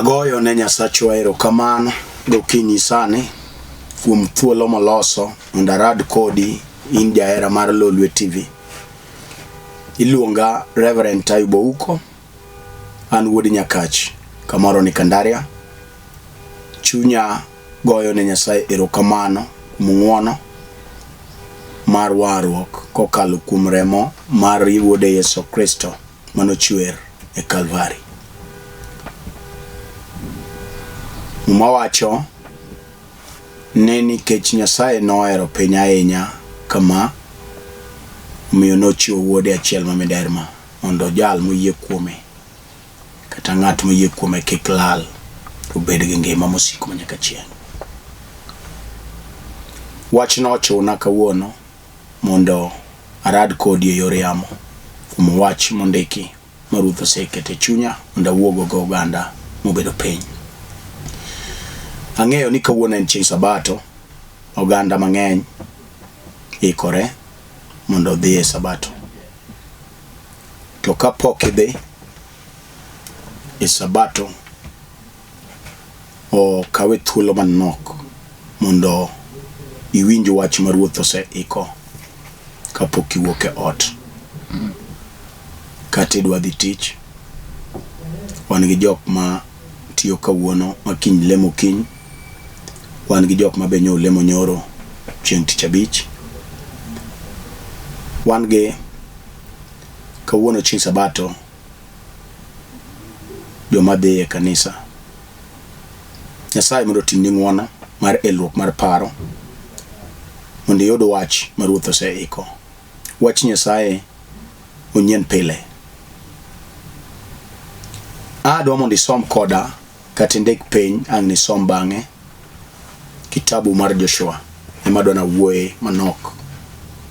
Agoyo ne Nyasachwa erokamano gokinyi sani kuom thuolo moloso mondo arad kodi in jahera mar Lolwe TV. Iluonga Reverend Taibo Uko, an wuod Nyakach, kamoro ni Kandaria. Chunya goyo ne Nyasaye erokamano kuom ng'wono mar warruok kokalo kuom remo mar Wuode Yesu Kristo manochwer e Kalvari. Muma wacho ni nikech Nyasaye nohero piny ahinya kama, omiyo nochiwo Wuode achiel ma miderma mondo jal moyie kuome kata ng'at moyie kuome kik lal to obed gi ngima mosiko manyaka chieng'. Wachno ochuna kawuono mondo arad kodi e yor yamo kuom wach mondiki ma Ruoth oseketo e chunya mondo awuogo go oganda mobedo piny. Ang'eyo ni kawuono en chieng' Sabato, oganda mang'eny ikore mondo odhi e Sabato. To kapok idhi e Sabato, okawe thuolo manok mondo iwinj wach ma Ruoth oseiko kapok iwuok e ot. Kata idwa dhi tich, wan gi jok ma tiyo kawuono ma kiny lemo kiny, wan gi jok ma be nyo lemo nyoro chieng' tich abich. Wan gi kawuono chieng' Sabato joma dhi e kanisa. Nyasaye mondo otimni ng'wono mar elruok mar paro mondo iyud wach ma Ruoth oseiko. Wach Nyasaye onyien pile. Adwa mondo isom koda kata indik piny ang' nisom bang'e kitabu mar Joshua ema adwa nawuoye manok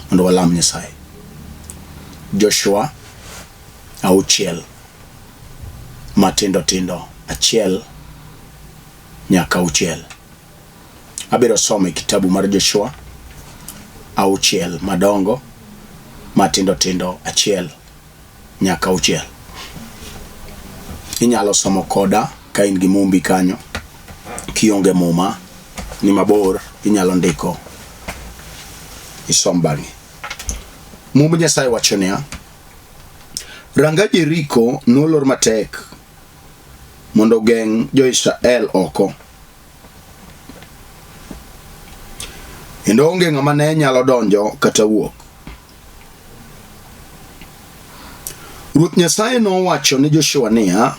mondo walam Nyasaye. Joshua auchiel matindo tindo achiel nyaka auchiel. Abiro somo e kitabu mar Joshua auchiel madongo matindo tindo achiel nyaka auchiel. Inyalo somo koda ka in gi mumbi kanyo. Kionge muma ni mabor inyalo ndiko isom bang'e. Mumb Nyasaye wacho niya, Ranga Jeriko nolor matek mondo ogeng' jo-Israel oko. Kendo onge ng'ama ne nyalo donjo kata wuok. Ruoth Nyasaye nowacho ni Joshua niya,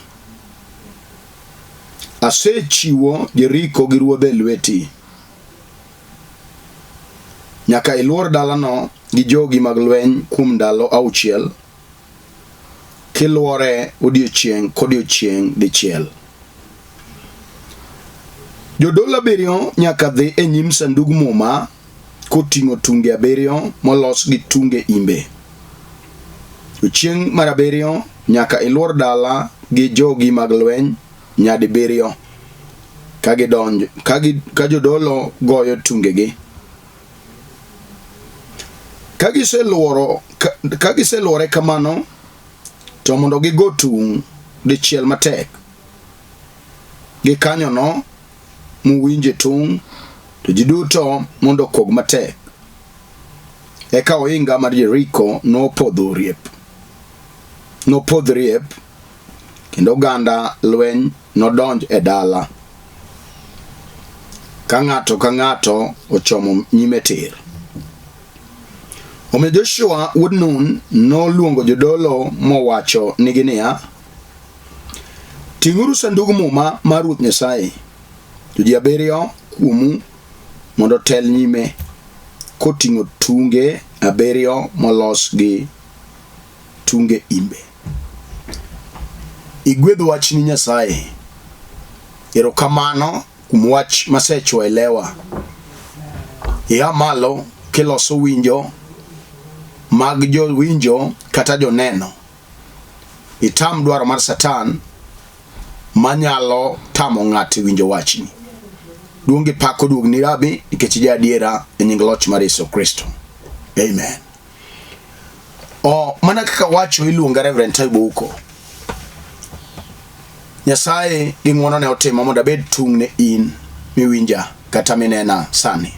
Asechiwo Jeriko gi ruodhe e lweti. Nyaka ilwor dalano gi jogi mag lweny kuom ndalo auchiel, kilwore odiechieng' kodiechieng' dichiel. Jodolo abiriyo nyaka dhi e nyim Sandug Muma koting'o tunge abiriyo molos gi tunge imbe. To chieng' mar abiriyo nyaka ilwor dala gi jogi mag lweny nyadibiriyo ka gidonjo ka, gi, ka jodolo goyo tungegi. Ka giseluoro ka, ka giseluore kamano to mondo gigo tung' dichiel matek. Gikanyono muwinje tung' to ji duto mondo okog matek. Eka ohinga mar Jeriko nopodho riep. Nopodh riep kendo oganda lweny nodonj e dala ka ng'ato ka ng'ato ochomo nyime tir. Omiyo Joshua wuod Nun noluongo jodolo mowacho nigi niya, Ting'uru Sandug Muma mar Ruoth Nyasaye, to ji abiriyo kuomu mondo otel nyime, koting'o tunge abiriyo molos gi tunge imbe. Igwedh wachni Nyasaye. Erokamano kuom wach masechwo e lewa. Ia malo kiloso winjo mag jowinjo kata joneno. Itam dwaro mar Satan manyalo tamo ng'ato winjo wachni. Duong' gi pak oduogni Rabi nikech ija adiera e nying loch mar Yesu Kristo. Amen. O, mana kaka wacho iluonga Reverend Taibo Uko. Nyasaye gi ng'wonone otimo mondo abed tung' ne in miwinja kata minena sani.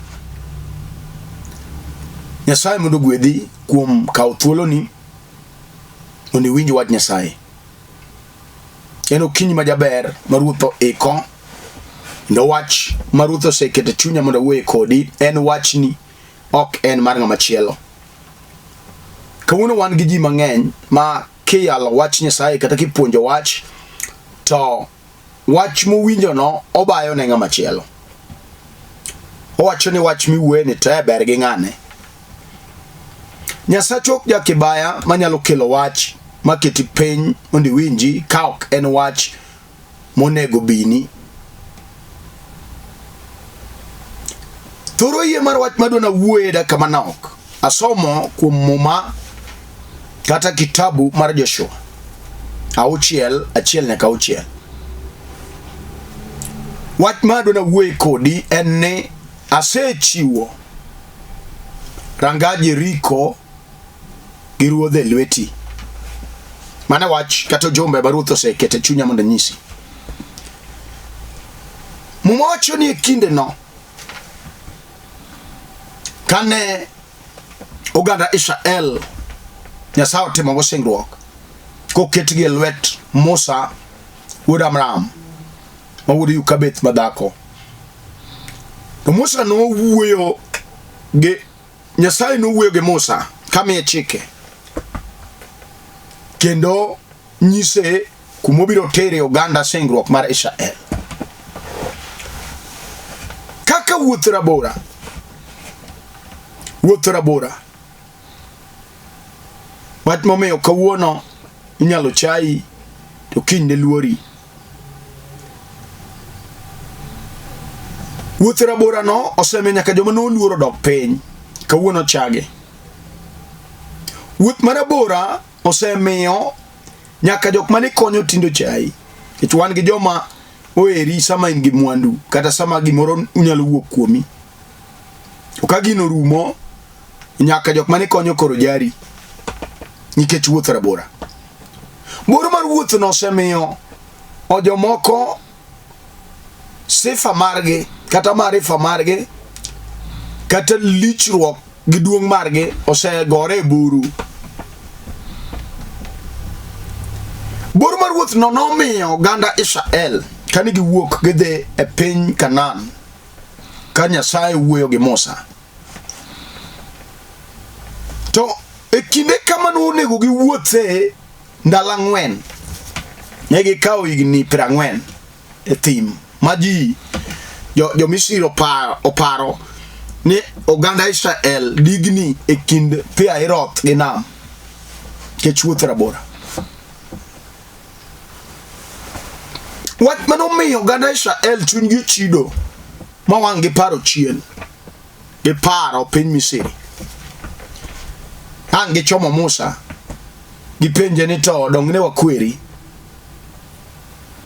Nyasaye mondo ogwedhi kuom kawo thuoloni mondo iwinj wach Nyasaye. En okinyi ma jaber ma Ruoth oiko kendo wach ma Ruoth oseketo e chunya mondo awuoye kodi en wachni ok en mar ng'ama chielo. Kawuono wan gi ji mang'eny ma kiyalo wach Nyasaye kata kipuonjo wach to wach mowinjono obayo ne ng'ama chielo. Owacho ni wach miwuoye ni to e ber gi ng'ane. Nyasach ok jakibaya manyalo kelo wach maketi piny mondo iwinji ka ok en wach monego bini. Thoro yie mar wach madwa nawuoye dakika manok. Asomo kuom Muma kata kitabu mar Joshua 6:1 nyaka 6. Wach ma adwa nawuoye kodi en ni asechiwo ranga Jeriko gi ruodhe e lweti. Mano wach kata ujumbe ma Ruoth oseketo e chunya mondo anyisi. Muma wacho ni e kindeno kane oganda Israel Nyasaye otimogo singruok koketgi e lwet Musa wuod Amram ma wuod Yukabeth madhako. To Musa nowuoyo gi Nyasaye nowuoyo gi Musa kamiye chike kendo nyise kuma obiro tere oganda singruok mar Israel. Kaka wuoth rabora, wuoth rabora, wach momiyo kawuono inyalo chayi to kiny ne luori. Wuoth rabora no osemiyo nyaka joma noluoro dok piny kawuono chage. Wuoth marabora osemiyo nyaka jok mane konyo tindo chai. Nikech wan gi joma oheri sama in gi mwandu kata sama gimoro nyalo wuok kuomi. To ka gino rumo, nyaka jok mane konyo koro jari nikech wuoth rabora. Bor mar wuoth no osemiyo jomoko sifa margi kata maarifa margi kata lichruok gi duong' margi osegore e buru. Bor mar wuoth no nomiyo oganda Israel kane giwuok gidhi e piny Kanaan ka Nyasaye wuoyo gi Musa. To e kinde kama nonego giwuothe ndalo ang'wen, ne gikawo higni 40 e thim ma ji jo Misri oparo ni oganda Israel digni e kind Pi Ahiroth gi nam nikech wuoth rabora. Wach mane omiyo oganda Israel chunygi ochido ma wang' giparo chien, giparo piny Misri. Ang' gichomo Musa, gipenje ni to dong ne wakweri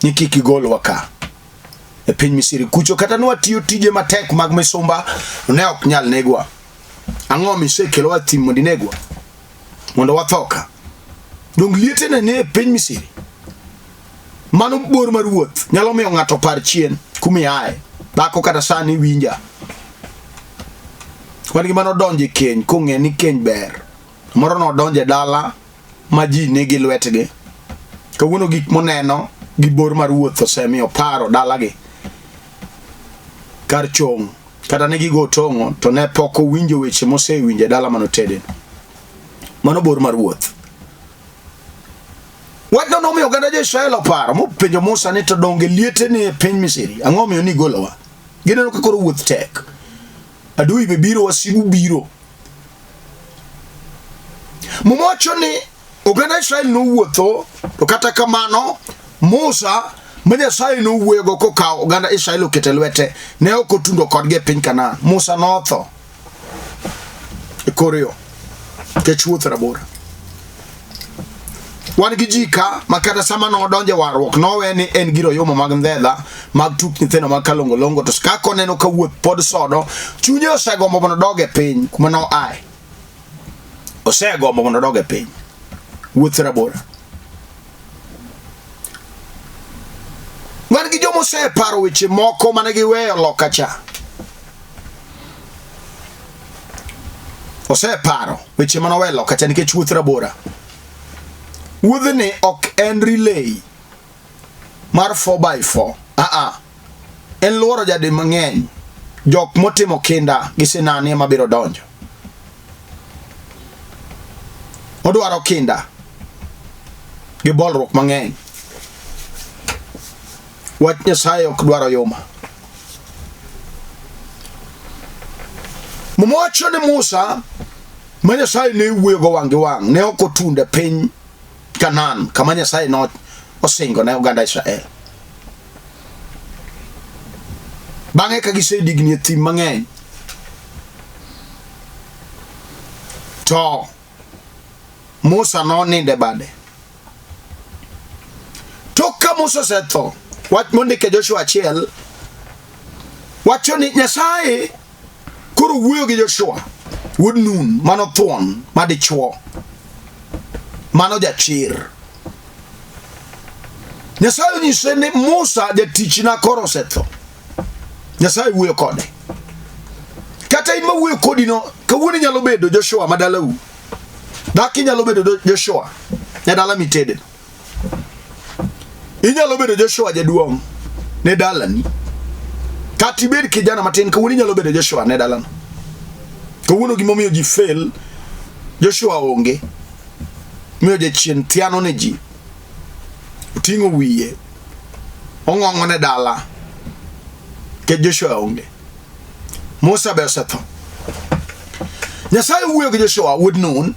ni kik igolwa ka e piny Misri kucho kata nwatiyo tije matek mag misumba ne ok nyal negwa. Ang'o misekelowa thim mondo inegwa? Mondo watho ka? Dong liete ne ni e piny Misri. Mano bor mar wuoth nyalo miyo ng'ato par chien kuma iaye. Dhako kata sani winja. Wan gi mano donjo e keny kong'e ni keny ber. Moro nodonjo e dala ma ji nigi lwetgi. Kawuono gik moneno gi bor mar wuoth osemiyo paro dalagi kar chong' kata ne gigo tong'o to ne pok owinjo weche mosewinjo e dala manotede. Mano bor mar wuoth. Wachno nomiyo oganda jo-Israel oparo mopenjo Musa ni to donge liete ni e piny Misri? Ang'o omiyo nigolowa? Gineno ka koro wuoth tek. Adui be biro, wasigu biro. Muma wacho ni oganda Israel nowuotho, to kata kamano Musa ma Nyasaye nowuoyogo kokawo oganda Israel oketo e lwete ne ok otundo kodgi e piny Kanaan. Musa notho e kor yo nikech wuoth rabora. Wan gi ji ka ma kata sama nodonjo e warruok nowe ni en gir oyuma mag ndhedha mag tuk nyithindo mag kalongolongo to kaka oneno ka wuoth pod sodo chunye osegombo mondo odog e piny kuma noaye. Osegombo mondo odog e piny. Wuoth rabora. Wan gi joma oseparo weche moko mane giweyo loka cha. Oseparo weche mane oweyo loka cha nikech wuoth rabora. Wuodhni ok en relay mar 4x4. Aa, en luoro jadi mang'eny. Jok motimo kinda gi sinani ema biro donjo. Odwaro kinda gi bolruok mang'eny. Wach Nyasaye ok dwaro yuma. Muma wacho ni Musa ma Nyasaye ne wuoyogo wang' gi wang' ne ok otundo e piny Kanaan kama Nyasaye ne osingo ne oganda Israel. Bang'e ka gisedigni e thim mang'eny, to Musa nonindo e bade. Tok ka Musa osetho, wach mondik e Joshua achiel wacho ni Nyasaye koro wuoyo gi Joshua wuod Nun mano thuon ma dichuo mano jachir. Nyasaye onyise ni Musa jatichna koro osetho. Nyasaye wuoyo kode. Kata in mawuoyo kodino, kawuono inyalo bedo Joshua ma dalau. Dak inyalo bedo Joshua ne dala mitede. Inyalo bedo Joshua jaduong' ne dalani. Kata ibed kijana matin, kawuono inyalo bedo Joshua ne dalano. Kawuono gimomiyo ji fail, Joshua onge. Miyo jachien thiano ne ji. Oting'o wiye. Ong'ong'o ne dala. Nikech Joshua onge. Musa be osetho. Nyasaye wuoyo gi Joshua wuod Nun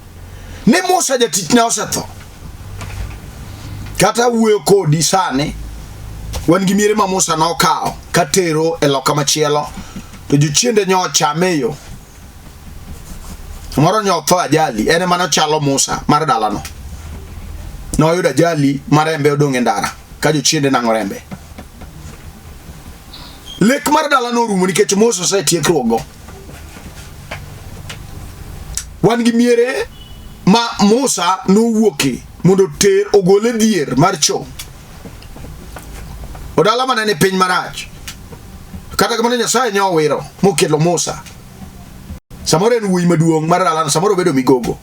ni Musa jatichna osetho. Kata wuoyo kodi sani, wan gi miere ma Musa nokawo katero e loka machielo, to jochiende nyo ochame e yo. Moro nyo otho ajali, en ema nochalo Musa mar dalano. Noyudo ajali ma rembe odong' e ndara ka jochiende nang'o rembe. Lek mar dalano orumo nikech Musa osetiekruokgo. Wan gi miere ma Musa nowuoke mondo oter ogole dhier mar cho. Odala mane ni piny marach. Kata kamano Nyasaye ne owiro mokelo Musa. Samoro en wuoyi maduong' mar dalano, samoro obedo migogo.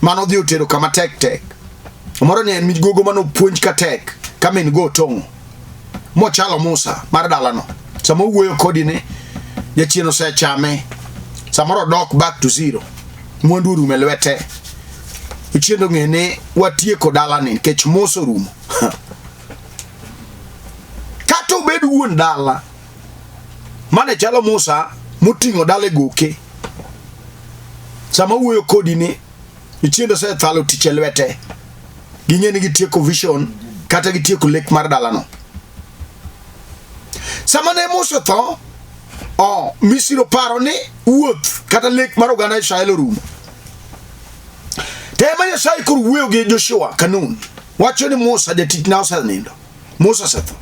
Mano odhi otero kama tek tek. Samoro ne en migogo mane opuonj ka tek, ka min go otong'o. Mochalo Musa mar dalano. Sama owuoyo kodi ni jachien osechame. Samoro odok back to zero. Mwandu orumo e lwete. Jachien ong'e ni watieko dalani nikech Musa orumo. Kata obed wuon dala mane chalo Musa moting'o dala e goke. Sama owuoyo kodi ni jochiende osethalo tich e lwete. Ging'e ni gitieko vision kata gitieko lek mar dalano. Sama ne Musa otho, o Misri oparo ni wuoth kata lek mar oganda Israel orumo. To ema Nyasaye koro wuoyo gi Joshua Kanun wacho ni Musa jatichna osenindo. Musa osetho.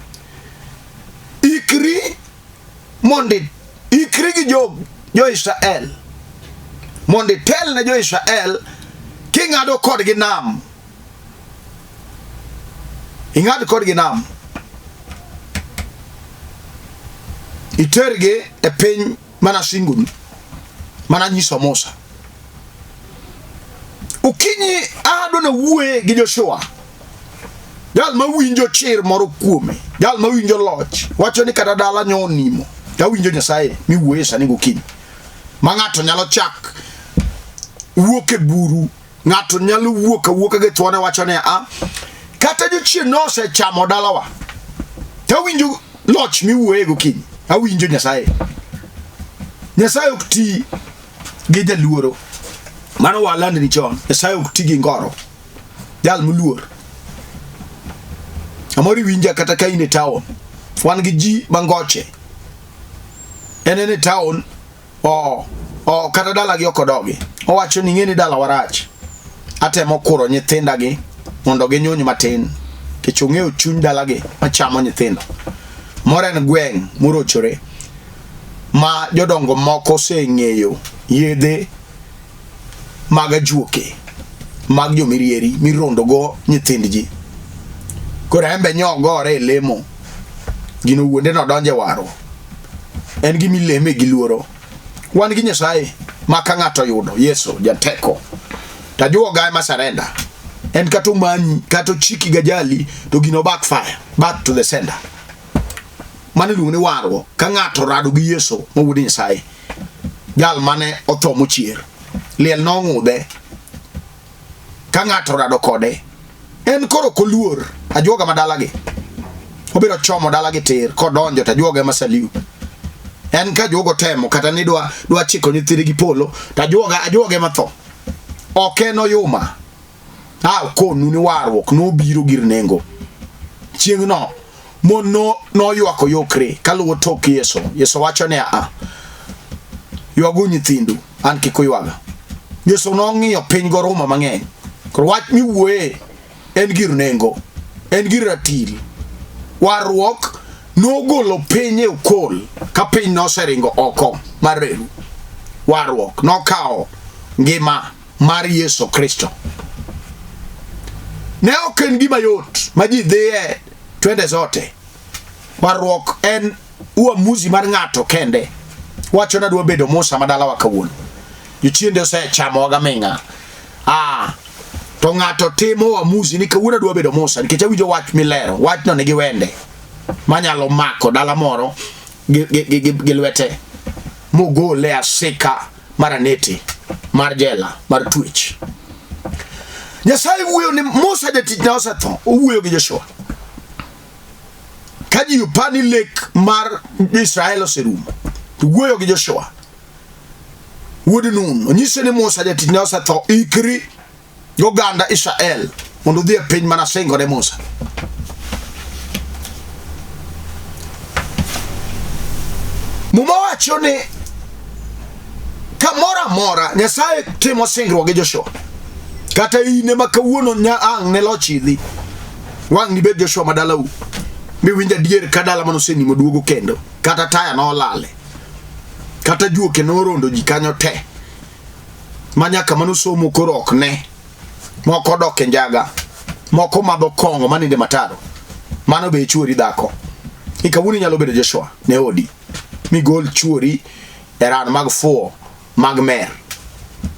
Ikri mondo ikri gi jo jo-Israel mondo itel ne jo-Israel king'ado kodgi nam. Ing'ad kodgi nam. Itergi e piny mana singoni mana nyiso Musa. Okinyi adwa nawuoye gi Joshua, jal mawinjo chir moro kuome, jal mawinjo loch, wacho ni kata dala nyo onimo. Awinjo Nyasaye miwuoye sani gokinyi, ma ng'ato nyalo chak wuok e buru, ng'ato nyalo wuok awuoka gi thuone wacho ni a kata jochien nosechamo dalawa. Tawinjo loch miwuoye gokinyi, awinjo Nyasaye. Nyasaye ok ti gi jaluoro. Mano walandni chon. Nyasaye ok ti gi ngoro. Jal moluor. Amoro iwinja kata ka in e town. Wan gi ji mangoche. En en e town o o kata dalagi ok odogi. Owacho ni ing'e ni dalawa rach. Atemo kuro nyithindagi mondo ginyuny matin. Nikech ong'eyo chuny dalagi machamo nyithindo. Moro en gweng' morochore. ma jodongo moko oseng'eyo yedhe mag ajuoke mag jomirieri mirondogo nyithind ji. Koro embe nyo ogore e lemo Gino wuonde nodonje warruok. En gima ileme gi luoro. Wan gi Nyasaye ma ka ng'ato oyudo Yesu jateko to ajuoga ema surrender. En kata omanyi kata ochiki gajali to gino backfire back to the sender. Mano iluongo ni warruok ka ng'ato orado gi Yesu ma wuod Nyasaye. Jal mane otho mochier. Liel nong'udhe ka ng'ato orado kode en koro ok oluor ajuoga ma dalagi obiro chomo dalagi tir kodonjo to ajuoga ema saliu en ka ajuoga otemo kata ni dwa dwa chiko nyithinde gi polo to ajuoga ajuoga ema tho ok en oyuma a konu ni warruok nobiro gir nengo chieng'no mon no noywako yokre kaluwo tok Yesu Yesu wacho ni a ywagu nyithindu an kik uywaga Yesu nong'iyo piny goruma mang'eny koro wach miwuoye en gir nengo en gir ratil warruok nogolo piny e okol ka piny noseringo oko mar reru warruok nokawo ngima mar Yesu Kristo. Ne ok en gima yot ma ji dhiye twende zote. Warruok en uamuzi mar ng'ato kende. Wacho na dwa bedo Musa ma dalawa kawuono. Jochiende osechamowa gaming'a. Ah, to ng'ato timo uamuzi ni kawuono adwa bedo Musa nikech awinjo wach milero. Wachno nigi wende manyalo mako dala moro gi, gi, gi, gi, gi lwete mogole asika mar anete mar jela mar twech. Nyasaye wuoyo ni Musa jatichna osetho, owuoyo gi Joshua. Ka ji opa ni lek mar Israel oserumo, to wuoyo gi Joshua wuod Nun, onyise ni Musa jatichna osetho, ikri goganda Israel mondo udhi e piny mana singo ne Musa. Muma wacho ni kamoro amora Nyasaye timo singruok gi Joshua. Kata in ema kawuono nya ang' ne loch idhi. Wang' nibed Joshua ma dalau. Miwinj adier ka dala mane osenimo duogo kendo. Kata taya nolale. Kata juoke norondo ji kanyo te. Ma nyaka mane osomo koro ok ne. Moko odok e njaga. Moko madho kong'o maninde mataro. Mano be chuori dhako. I kawuono inyalo bedo Joshua ne odi. Migol chuori e ran mag fuwo, mag mer,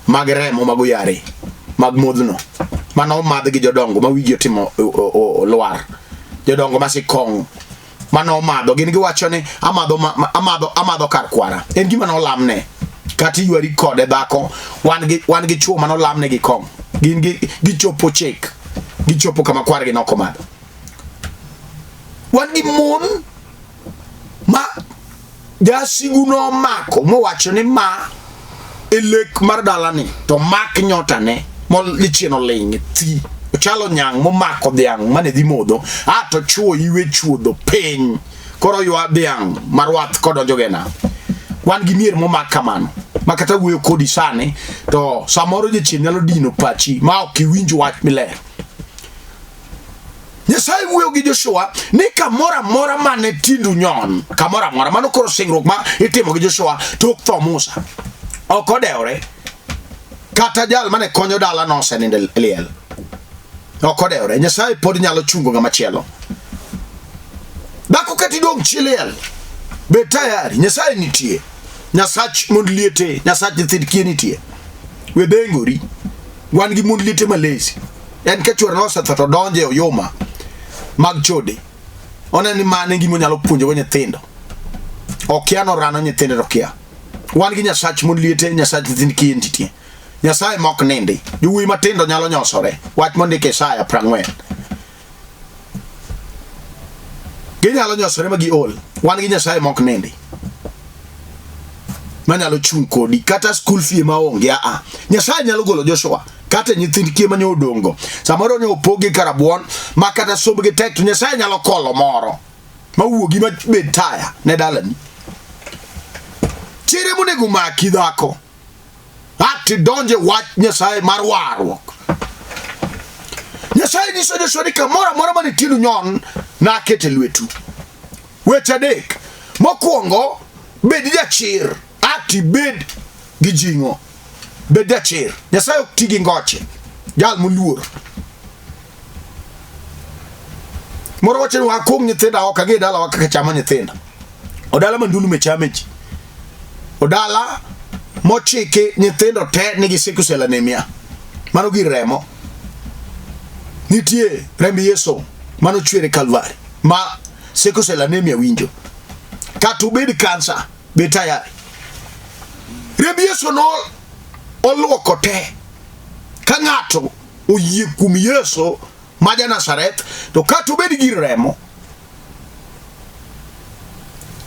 mag remo, mag oyare, mag modhno. Mano omadh gi jodongo ma wigi otimo olwar. Jodongo ma sikong' mano omadho gin giwacho ni amadho amadho amadho kar kwara. En gima nolamne. Kata iywari kode dhako, wan gi wan gi chwo mano lamne gi kong'. Gin gi gichopo chik. Gichopo kama kwargi nok omadho. Wan gi mon ma jasigu nomako mowacho ni ma e lek mar dalani to mak nyotane molichien oling' thi ochalo nyang' momako dhiang' mane dhi modho a to chuo iwe chuodho piny koro ywa dhiang' marwath kodonjo go e nam wan gi mier momak kamano ma kata wuoyo kodi sani to samoro jachien nyalo dino pachi ma ok iwinj wach miler Nyasaye wuoyo gi Joshua ni kamoro amora mane tindu nyon, kamoro amora mano koro singruok ma itimo gi Joshua tok tho Musa. Ok odewore. Kata jal mane konyo dala nosenindo e liel. Ok odewore. Nyasaye pod nyalo chungo ng'ama chielo. Dhako kata idong' chi liel, bed tayari. Nyasaye nitie. Nyasach mond liete, Nyasach nyithind kiye nitie. We dhengori. Wan gi mond liete malezi. En ka chwore nosetho to donjo e oyuma mag chode. Oneno ni mano e gima onyalo puonjogo nyithindo. Okia norano nyithinde to okia. Wan gi Nyasach mond liete, Nyasach nyithind kiye nitie. Nyasaye mok nindi. Jowuoyi matindo nyalo nyosore. Wach mondik e Isaya 40. Ginyalo nyosore ma giol. Wan gi Nyasaye mok nindi. Manyalo chung' kodi kata school fee ma onge a. Nyasaye nyalo golo Joshua kata nyithind kiye mane odongo. Samoro ne opogi karabuon ma kata sombgi tek to Nyasaye nyalo kolo moro mawuogi ma bed taya ne dalani. Chire monego maki dhako. Ati donje wach Nyasaye mar warruok. Nyasaye nyiso Joshua ni kamoro amora mane tiendu nyon nakete lwetu. Weche adek. Mokwongo, bed jachir. Ati bed gi jing'o. Bed jachir. Nyasaye ok ti gi ngoche. Jal moluor. Moro wacho ni wakung nyithinda ok ang'e dalawa kaka chamo nyithindo. Odala ma ndulume chame ji. Odala mochiki nyithindo te nigi sickle cell anemia. Mano gir remo. Nitie remb Yesu mano chwer e Kalvari ma sickle cell anemia winjo. Kata obed kansa, bed tayari. Remb Yesu no oluoko te. Ka ng'ato oyie kuom Yesu ma ja Nazareth, to kata obed gir remo,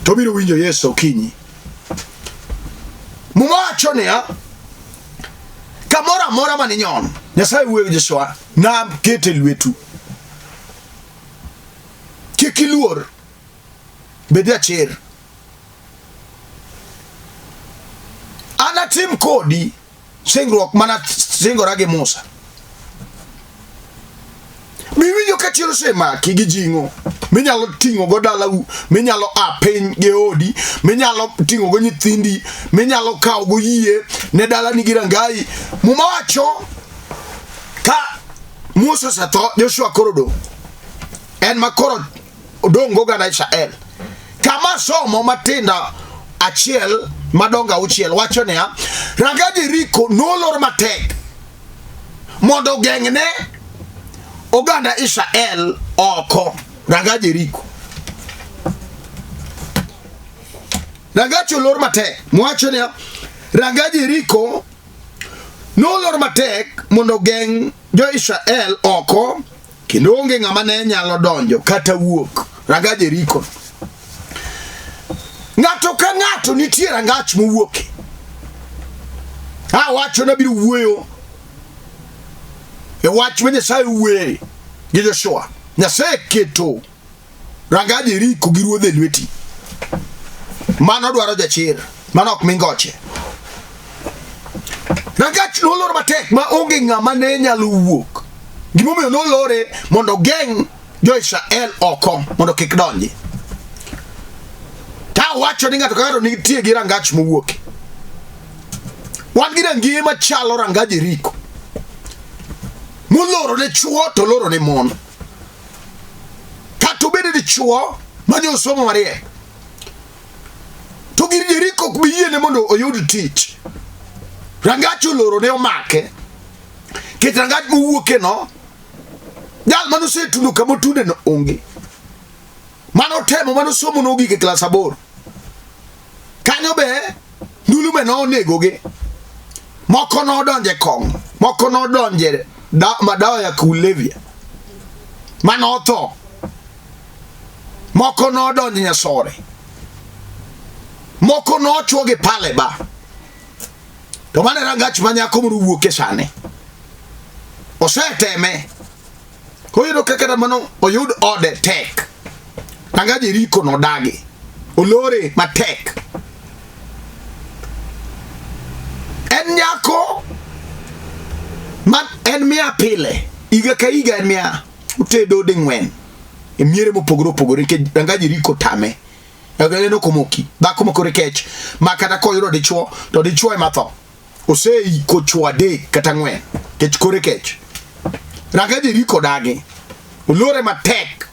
to obiro winjo Yesu okinyi. Muma wacho niya, kamoro amora mane inyono, Nyasaye wuoyo gi Joshua, nakete lwetu. Kik iluor, bed jachir. Anatim kodi singruok mana singora gi Musa. Miwinjo ka chir osemaki gi jing'o minyalo ting'o go dalau, minyalo a piny gi odi, minyalo ting'o go nyithindi, minyalo kawo go yie ne dalani gi rangayi. Muma wacho ka Musa osetho, Joshua koro odong'. En ma koro odong' goganda Israel. Kama somo matindo achiel madongo auchiel wacho niya, ranga Jeriko nolor matek mondo ogeng'ne oganda Israel oko. Ranga Jeriko. Rangach olor matek. Mwacho niya, ranga Jeriko nolor matek mondo ogeng' jo-Israel oko kendo onge ng'ama ne nyalo donjo kata wuok ranga Jeriko. Ng'ato ka ng'ato nitie rangach mowuoke. Awacho nabiro wuoyo e wach ma Nyasaye wuoye gi Joshua. Nyasaye keto Ranga Jeriko gi ruodhe e lweti. Mano dwaro jachir, mano ok mingoche. Rangach nolor matek ma onge ng'ama ne nyalo wuok. Gimomiyo nolore mondo ogeng' jo-Israel oko mondo kik donji. Ta wacho ni ng'ato ka ng'ato nitie gi rangach mowuoke. Wan gi rangeye machalo ranga Jeriko. Moloro ne chwo to loro ne mon. Kata obed dichwo ma osomo mariek to gir Jeriko ok bi yiene mondo oyud tich. Rangach oloro ne omake. Kech rangach mowuoke no, jal mane osetundo kama otunde no onge. Mano temo mano somo nogik e klas aboro. Kanyo be ndulume nonegogi. Moko nodonje kong'o, moko nodonje da, madawa ya kulevya mano otho. Moko nodonje nyasore, moko nochwo gi pale ba. To mano e rangach ma nyako moro wuoke sani. Oseteme Oyudo ka kata mano oyud ode tek. Ranga Jeriko nodagi. Olore matek. En nyako ma en miya pile. Higa ka higa en miya otedo ding'wen e miere mopogore opogore nikech ranga Jeriko tame. En ok omoki. Dhako ma kore kech ma kata koyudo dichuo to dichuo ema tho. Oseiko chwo adek kata ang'wen kech kore kech. Ranga Jeriko dagi. Olore matek.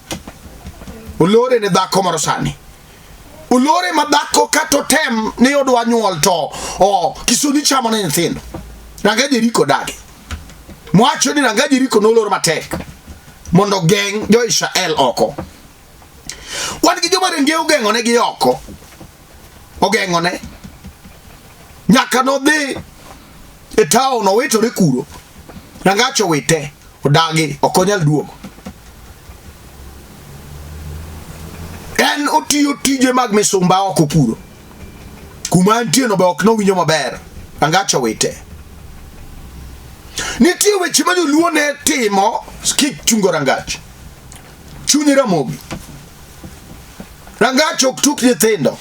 Olore ne dhako moro sani. Olore ma dhako kata otem ni odwa nyuol to o kisuni chamo ne nyithindo. Ranga Jeriko dagi. Mwacho ni ranga Jeriko nolor matek mondo ogeng' jo-Israel oko. Wan gi joma renge ogeng'one gi oko. Ogeng'one. Nyaka nodhi e taon owitore kuro. Rangach owite, odagi, ok onyal duogo. En otiyo tije mag misumba oko kuro. Kuma entie no be ok nowinjo maber. Rangach owite. Nitie weche ma joluo ne timo kichungo rangach. Chuny Ramogi. Rangach ok tuk nyithindo.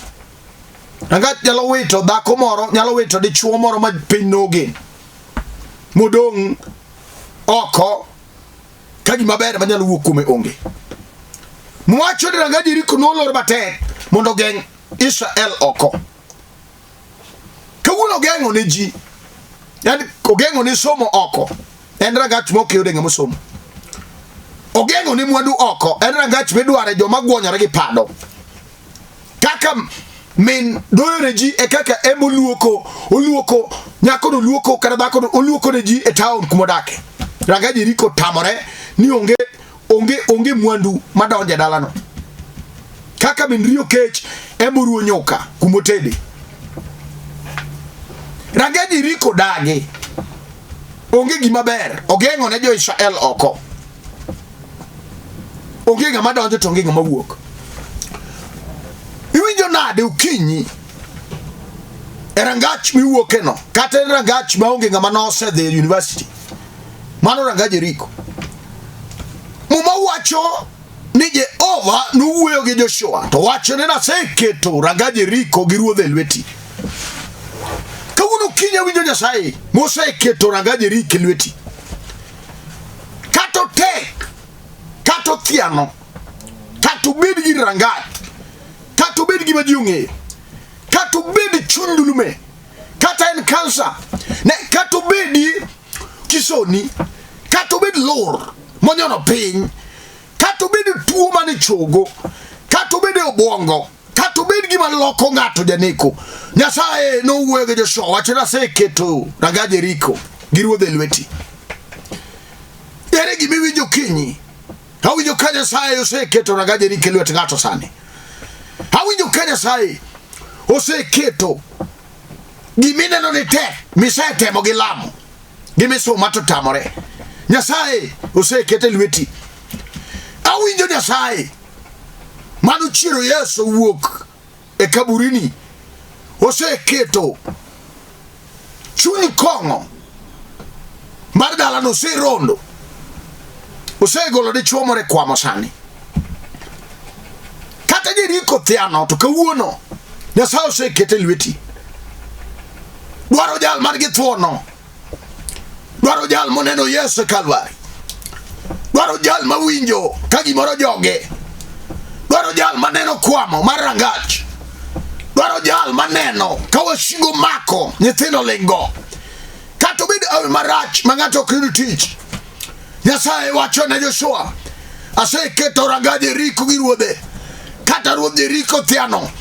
Rangach nyalo wito dhako moro, nyalo wito dichuo moro ma piny nogen. Modong' oko ka gima ber manyalo wuok kuome onge. Mwacho ni rangaj Jeriko nolor matek mondo ogeng' Israel oko. Kawuono ogeng'o ne ji. Yaani ogeng'o ne somo oko. En rangach mok yude ng'ama osomo. Ogeng'o ni mwandu oko, en rangach midware joma gwonyore gi pado. Kaka min doyo ne ji e kaka ema oluoko, oluoko, nyakono luoko kata dhakono oluoko ne ji e taon kuma odake. Ranga Jeriko tamore ni onge onge onge mwandu madonjo e dalano. Kaka min riyo kech ema oruwo nyuka kuma otede. Ranga Jeriko dagi. Onge gima ber, ogeng'o ne jo-Israel oko. Onge ng'ama donjo to onge ng'ama wuok. Iwinjo nade okinyi e rangach miwuokeno kata en rangach maonge ng'ama nosedhi e university? Mano ranga Jeriko. Muma wacho ni Jehova nowuoyo gi Joshua to wachone ni aseketo ranga Jeriko gi ruodhe e lweti. Kawuono okinyi awinjo Nyasaye moseketo ranga Jeriko e lweti. Kata otek, kata othiano, kata obed gi rangach, kata obed gima ji ong'eyo, kata obed chuny ndulume, kata en kansa, ne kata obedi kisoni, kata obed lur monyono piny, kata obed tuo mane chogo, kata obed e obwongo, kata obed gima loko ng'ato janeko. Nyasaye nowuoyo gi Joshua wacho ni aseketo ranga Jeriko gi ruodhe e lweti. Ere gima iwinjo kinyi? Awinjo ka Nyasaye oseketo ranga Jeriko e lwet ng'ato sani. Awinjo ka Nyasaye oseketo gimineno ni tek misetemo gi lamo gi misuma to tamore. Nyasaye osekete lweti. Awinjo Nyasaye mano chiero Yesu wuok e kaburini oseketo chuny kong'o mar dalano oserondo osegolo dichwo moro e kwamo sani kata Jeriko thiano to kawuono Nyasaye osekete lweti dwaro jal man gi thuono dwaro jal moneno Yesu e Kalvari dwaro jal mawinjo ka gimoro joge dwaro jal maneno kwamo mar rangach dwaro jal maneno ka wasigu mako nyithindo ling'go kata obed awe marach ma ng'ato ok yud tich Nyasaye wacho ne Joshua, aseketo ranga Jeriko gi ruodhe, kata ruodh Jeriko thiano.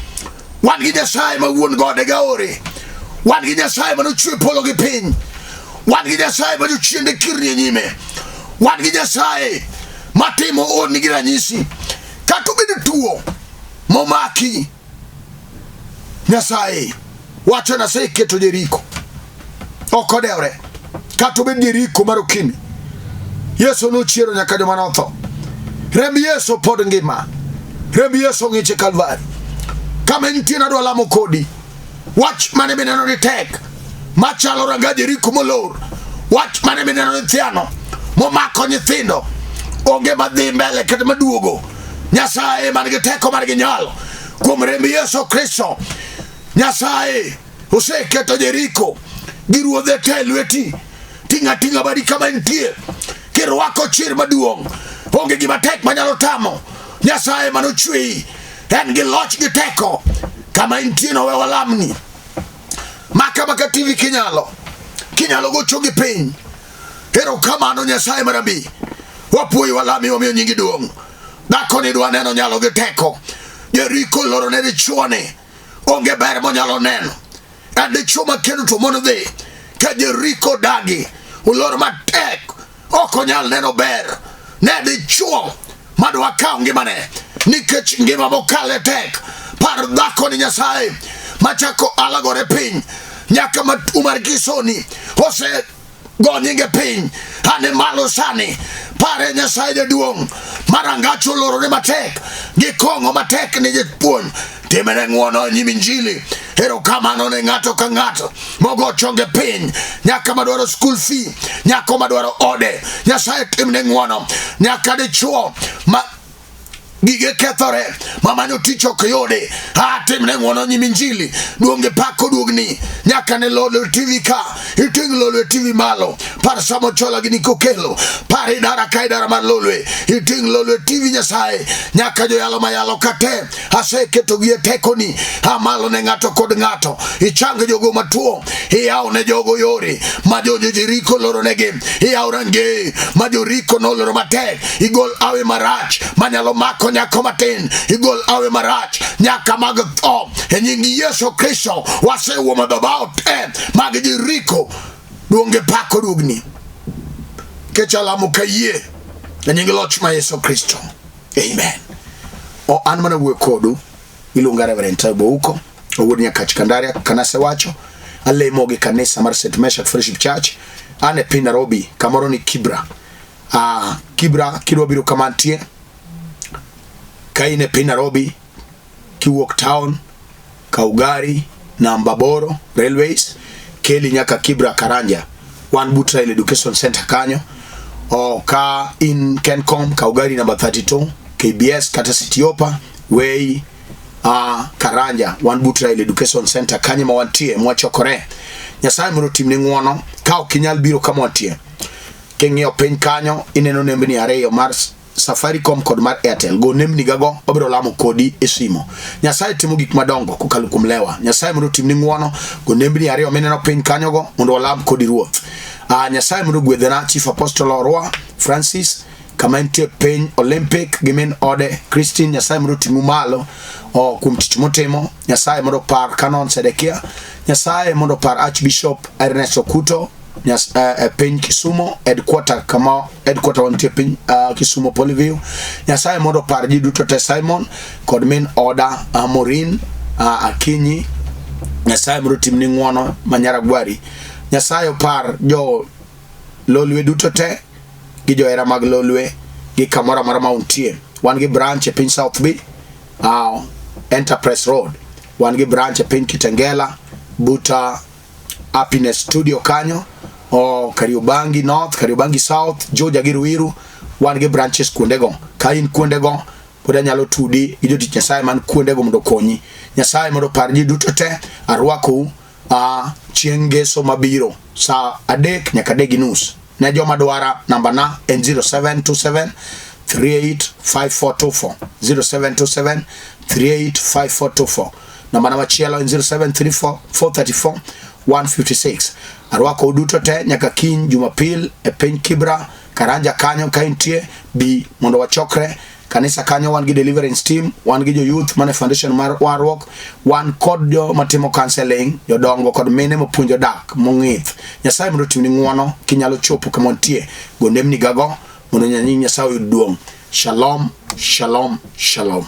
Wan gi Nyasaye ma wuon gode gaore, wan gi Nyasaye ma nochwe polo gi piny, wan gi Nyasaye ma jochiende kirni e nyime, wan gi Nyasaye matimo honni gi ranyisi. Kata obedo tuo momaki, Nyasaye wacho ni aseketo Jeriko ok odewre kata obed Jeriko mar okimi. Yesu nochiero nyaka joma notho. Remb Yesu pod ngima. Remb Yesu ng'ich e Kalvari. Kama entie nadwa lamo kodi. Wach mane mineno ni tek machalo ranga Jeriko molor. Wach mane mineno ni thiano momako nyithindo onge madhi mbele kata maduogo. Nyasaye man gi teko mar gi nyalo kuom remb Yesu Kristo. Nyasaye oseketo Jeriko gi ruodhe te e lweti. Ting'a ting'a badi kama entie kirwako chir maduong'. Onge gima tek manyalo tamo Nyasaye manochweyi en gi loch gi teko kama intie no we walamni. Maka maka TV kinyalo kinyalo gocho gi piny. Erokamano Nyasaye marabi. Wapuoyi walami wamiyo nyingi duong'. Dhako ni dwa neno nyalo gi teko. Jeriko loro ne dichuo ni onge ber monyalo neno. En dichuo ma kendo to mon dhi. Ka Jeriko dagi olor matek ok onyal neno ber. Ne dichuo madwa kawo ngimane nikech ngima mokale tek. Par dhako ni Nyasaye machako alagore piny nyaka matuo mar kisoni ose go nyinge piny ane malo sani pare Nyasaye jaduong' marangach olorore matek gi kong'o matek ni japuonj timene ng'wono e nyim injili erokamano ne ng'ato ka ng'ato mogo chonge piny nyaka madwaro school fee nyako madwaro ode Nyasaye timne ng'wono nyaka dichuo ma Gige kethore, mamanyo tich ok yudi. Ha, timne ng'wono nyim injili. Duong' gi pak oduogni. Nyaka ne Lolwe TV ka. Iting' Lolwe TV malo. Par Samo Chola gi Nico Kelo. Par idara ka idara mar Lolwe. Iting' Lolwe TV Nyasaye. Nyaka joyalo mayalo kate. Aseketogi e tekoni. Ha malo ne ng'ato kod ng'ato. Ichang jogo matuo. Iyaw ne jogo yore ma jo Jeriko loronegi. Iyaw rangeye ma Joriko noloro matek. Igol awe marach manyalo mako nyako matin. Igol awe marach nyaka mag tho. E nying Yesu Kristo wasewuomo dhobawo te mag Jeriko. Duong' gi pak oduogni. Nikech alamo kayie e nying loch ma Yesu Kristo. Amen. O an mana wuoyo kodu iluonga Reverend Taibo Ouko owuod Nyakach Kandaria kanasewacho alemo gi kanisa mar St. Meshach Fellowship Church an e piny Nairobi kamoro ni Kibra. Kibra kidwa biro kama antie ka in e piny Nairobi kiwuok town kaw gari namba 8 railways keli nyaka Kibra Karanja wan but Rail Education Center kanyo o ka in Kencom kaw gari namba 32 KBS kata Citiopa wei Karanja wan but Rail Education Center kanyo ma wantie mwachokore. Nyasaye mondo otimni ng'wono ka ok inyal biro kama wantie. King'iyo piny kanyo ineno nembni ariyo mar Safaricom kod mar Airtel. Go nembni gago wabiro lamo kodi e simo. Nyasaye timo gik madongo kokalo kuom lewa. Nyasaye mondo otimni ng'wono. Go nembni ariyo mineno piny kanyogo mondo walam kodi Ruoth. Nyasaye mondo ogwedhna Chief Apostle Orwa Francis kama entie piny Olympic gi min ode Christine. Nyasaye mondo oting'u malo kuom tich motimo. Nyasaye mondo opar Canon Sedekia. Nyasaye mondo opar Archbishop Ernest Okuto piny Kisumo headquarter kama headquarter wantie piny Kisumo Polyview. Nyasaye mondo opar ji duto te Simon kod min oda Maureen Akinyi. Nyasaye mondo otimni ng'wono manyaragwari. Nyasaye opar jo Lolwe duto te gi johera mag Lolwe gi kamoro amora ma untie. Wan gi branch e piny South B, Enterprise Road. Wan gi branch e piny Kitengela, Buta Happiness Studio kanyo, o Kariobangi North, Kariobangi South, Juja gi Ruiru. Wan gi branches kuondego. Ka in kuondego pod anyalo tudi gi jotich Nyasaye man kuondego mondo okonyi. Nyasaye mondo opar ji duto te. Arwakou chieng' ngeso mabiro saa 3 nyaka 3:30. Ne joma dwara namba na en 0727 385424 0727 385424. Namba na machielo en 0734 434 156. Arwako uduto te nyaka kiny Jumapil e piny Kibra Karanja kanyo ka intie bi mondo wachokre kanisa kanyo. Wan gi deliverance team, wan gi jo youth mane foundation mar warruok, wan kod jo matimo counseling, jodongo kod mine mapuonjo dak mong'ith. Nyasaye mondo otimni ng'wono kinyalo chopo kama wantie. Go nembni gago mondo nying Nyasaye oyud duong'. Shalom, shalom, shalom.